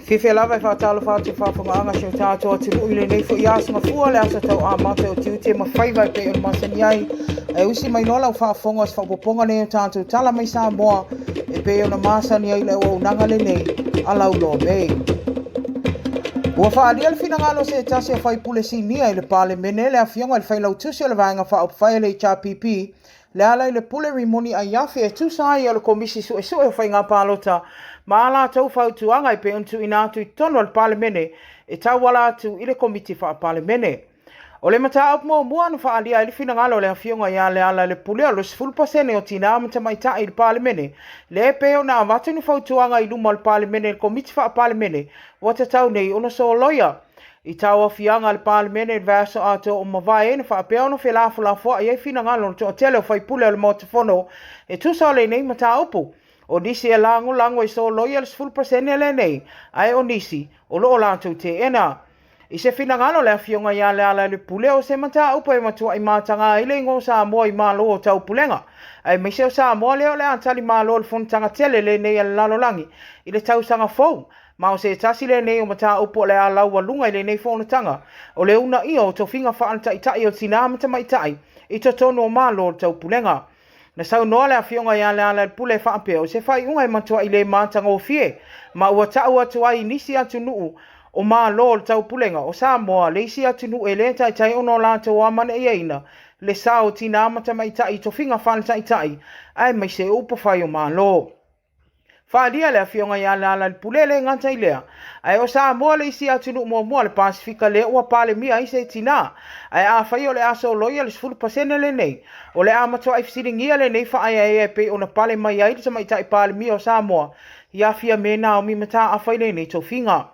Fiafia lava e faatalofa atu i faafofogaaga a si o tatou atunuu i lenei foi aso Gafua, le aso tau amata o tiute ma faiva e pei ona masani ai. Ae usi mai loa lau faafofoga o se faaopoopoga lenei o tatou tala mai Samoa e pei ona masani ai le auaunaga lenei a Lauloa May. Ua faaalia le finagalo o se tasi o faipule sinia i le Palemene, le Afioga i le Failautusi o le Vaega Faaupufai a le HRPP, Lealailepule Rimoni Aiafi e tusa ai o le Komisi Suesue o Faiga Palota ma a latou fautuaga e pei ona tuuina atu i totonu o le Palemene e tauala atu i le Komiti Faa-Palemene. O le mataupu muamua na faaalia ai le finagalo o le Afioga ia Lealailepule o le 10% o tinā ma tamaitai i le Palemene, lea e pei ona avatu ni fautuaga i luma o le Palemene e le Komiti Faa-Palemene ua tatau nei ona soloia. I tauaofiaga a le Palemene i le vaiaso atoa ua mavae, na faapea ona felafolafoai ai finagalo o le toatele o faipule o le Maota Fono e tusa o lenei mataupu. O nisi e lagolago e soloia le 10% lenei, ae o nisi o lo o latou teena. I se finagalo o le Afioga ia Lealailepule, o se mataupu e matuai mataga ai le igoa o Samoa i Malo o Taupulega, aemaise o Samoa lea o le a tali malo i le fonotaga tele lenei a le lalolagi i le tausaga fou. Ma o se tasi lenei o mataupu o le a laualuga i lenei fonotaga, o le uunaia o tofiga faaletaitai o tinā ma tamaitai i totonu o Malo o le Taupulega. Na saunoa le Afioga ia Lealailepule e faapea, o se faaiuga e matuai le matagofie, ma ua tau atu ai i nisi atunuu o Malo o le Taupulega, o Samoa le isi atunuu e le taitai ona o latou amanaiaina le sao o tinā ma tamaitai i tofiga faaletaitai aemaise o upufai o Malo. Faaalia le Afioga ia Lealailepule e le gata i lea, ae o Samoa le isi atunuu muamua o le Pasefika lea ua palemia ai se tinā. Ae afai o le a soloia le 10% lenei, o le a matuai fesiligia lenei faaeaea e pei ona pale mai ai le tamaitai Palemia o Samoa ia Fiame Naomi Mataafa i lenei tofiga.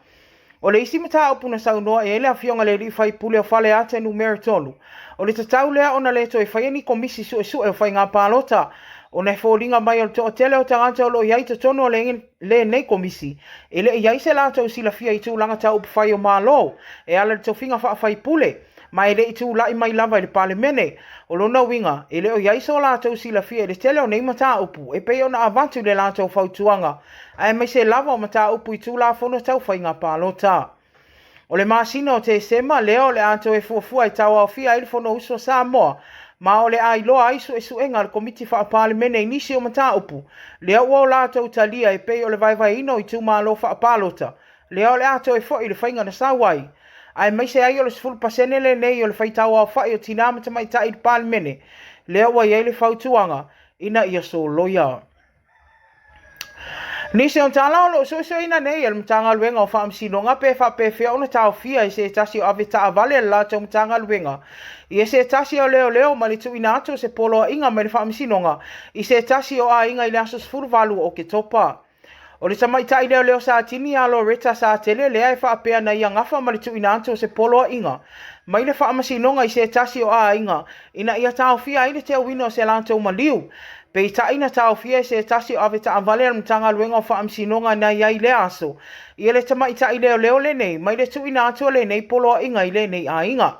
O le isi mataupu na saunoa i ai le Afioga i le alii faipule o Faleata Numera 3, o le tatau lea ona le toe faia ni komisi suesue o faiga palota, ona e foliga mai o le toatele o tagata o lo o i ai i totonu o lenei komisi, e le i i ai se latou silafia i tulaga tau upufai o Malo e ala i le tofiga faafaipule, ma e le i tulai mai lava i le Palemene. O lona uiga, e le o i ai so latou silafia i le tele o nei mataupu e pei ona avatu i le latou fautuaga, aemaise lava o mataupu i Tulafono tau faiga palota. O le masina o Tesema lea o le a toe fuafua e tauaofia ai le Fonousu a Samoa, ma o le a iloa ai suesuega a le Komiti Faa-Palemene i nisi o mataupu lea ua o latou talia e pei o le vaevaeina o itumalo faapalota, lea o le a toe foi i le faiga na sau ai, aemaise ai o le 10% lenei o le faitauaofai o tinā ma tamaitai i le Palemene, lea ua i ai le fautuaga ina ia soloia. Nisi o tala o lo o suesueina nei e le Matagaluega o Faamasinoga pe faapefea ona taofia e se tasi o avetaavale a le latou Matagaluega i se tasi o leoleo ma le tuuina atu o se poloaiga mai le Faamasinoga i se tasi o aiga i le aso 18 o Oketopa. O le tamaitai leoleo Satini ia Loretta Satele lea e faapea na ia gafa ma le tuuina atu o se poloaiga mai le Faamasinoga i se tasi o aiga ina ia taofia ai le teuina o se latou maliu. Peitai na taofia e se tasi o avetaavale a le Matagaluega o Faamasinoga na i ai i lea aso ia le tamaitai leoleo lenei mai le tuuina atu o lenei poloaiga i lenei aiga.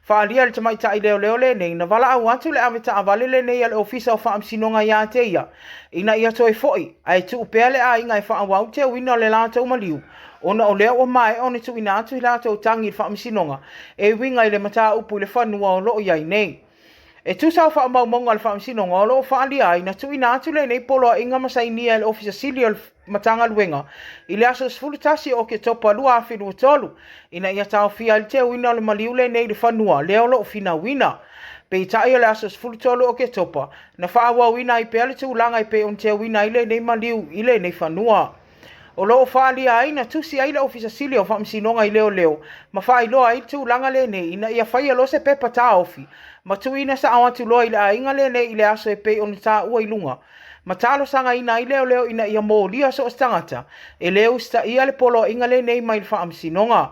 Faaalia e le tamaitai leoleo lenei na valaau atu le avetaavale lenei a le Ofisa o Faamasinoga ia te ia ina ia toe foi ae tuu pea le aiga e faaauau teuina o le latou maliu ona o lea ua maea ona tuuina atu i latou tagi i le Faamasinoga e uiga i le mataupu i le fanua o lo o i ai nei. E tusa o faamaumauga a le Faamasinoga o lo o faaalia ai na tuuina atu lenei poloaiga ma sainia e le Ofisa Sili o le Matagaluega i le aso 11 o Oketopa 2023 ina ia taofia ai le teuina o le maliu lenei i le fanua lea o lo o finauina. Peitai o le aso 13 o Oketopa na faaauauina ai pea le tulaga e pei ona teuina ai lenei maliu i lenei fanua. O lo o faaalia ai na tusi ai le Ofisa Sili o Faamasinoga i Leoleo ma faailoa ai le tulaga lenei ina ia faia loa se pepa taofi ma tuuina sao atu loa i le aiga lenei i le aso e pei ona taua i luga ma talosagaina ai leoleo ina ia molia so o se tagata e le usitaia le poloaiga lenei mai le Faamasinoga.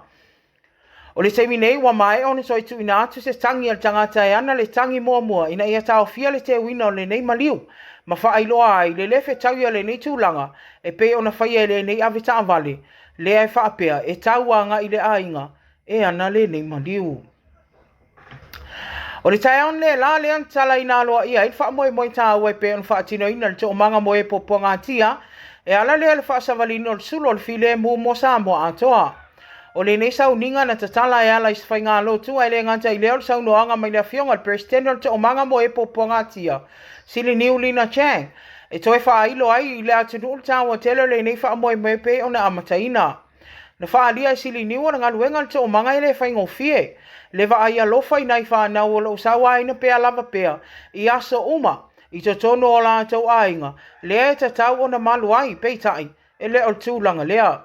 O le taimi nei, ua maea ona toe tuuina atu se tagi a le tagata e ana le tagi muamua ina ia taofia le teuina o lenei maliu ma faailoa ai le le fetaui o lenei tulaga e pei ona faia e lenei avetaavale lea e faapea e tau agai i le aiga e ana lenei maliu. O le taeao le la lea na tatalaina aloaia ai le faamoemoe taua e pei ona faatinoina le toomaga mo e puapuagatia. E ala lea i le faasavaliina o le sulu o le filemu mo Samoa atoa. O lenei sauniga na tatala e ala i se faigalotu ae le gata i lea o le saunoaga mai le Afioga i le Peresetene o le Toomaga mo e Puapuagatia, Siliniu Lina Chang, e toe faailo ai i le atunuu le taua tele o lenei faamoemoe pei ona amataina. Na faaalia e Siliniu o le galuega a le Toomaga e le faigofie, le vaai alofa i nai fanau o lo o sauaina pea lava pea i aso uma i totonu o latou aiga, lea e tatau ona malu ai, peitai, e le o le tulaga lea.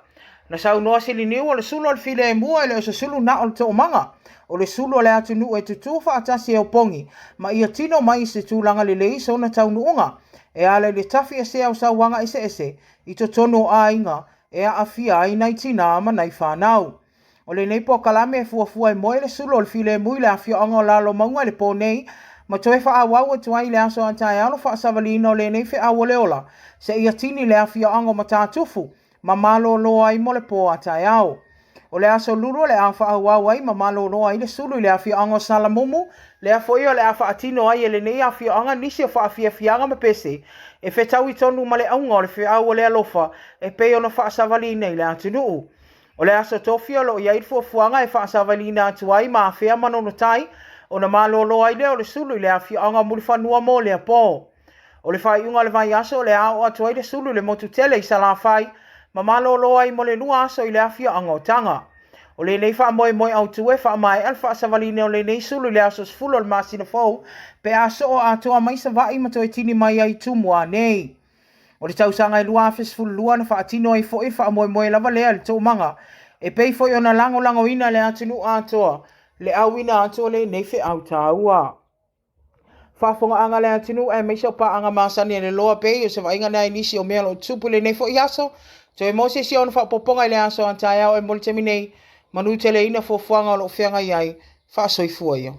Na saunoa Siliniu o le sulu o le filemu e le o se sulu na o le toomaga, o le sulu o le atunuu e tutū faatasi e opogi ma ia tino mai i se tulaga lelei sona taunuuga e ala i le tafi esea o sauaga eseese i totonu o aiga e aafia ai nai tinā ma nai fanau. O lenei polokalame e fuafua e moe le sulu o le filemu i le afioaga o Lalomauga i le pō nei, ma toe faaauau atu ai i le aso a taeao le faasavaliina o lenei feau o le ola, seia tini le afioaga o Matatufu ma malolo ai mo le pō a taeao. O le aso Lulu o le a faaauau ai ma malolo ai le sulu i le afioaga o Salamumu, lea foi o le a faatino ai e lenei afioaga nisi o faafiafiaga ma pese e fetaui tonu ma le auga o le feau o le alofa e pei ona faasavaliina i le atunuu. O le aso Tofi o lo o i ai le fuafuaga e faasavaliina atu ai ma Afea Manono-tai ona malolo ai lea o le sulu i le afioaga o Mulifanua mo lea pō. O le faaiuga o le vaiaso o le a oo atu ai le sulu i le motu tele i Salafai ma malolo ai mo le 2 aso i le afioaga o Taga. O lenei faamoemoe autu e faamaea le faasavaliina o lenei sulu i le aso 10 o le masina fou pe a soo atoa mai Savaii ma toe tini mai ai i Tumua nei. O le tausaga e 2012 na faatino ai foi le faamoemoe lava lea i le toomaga, e pei foi ona lagolagoina e le atunuu atoa le auina atu o lenei feau taua. Faafofogaaga a le atunuu aemaise o paaga masani a le Loa Bay o se vaaiga lea i nisi o mea o lo o tutupu i lenei foi aso. Toe maua se isi ona faaopoopoga i le aso a taeao e mo le taimi nei, manuteleina fuafuaga o lo o feagai ai, faasoifua ia.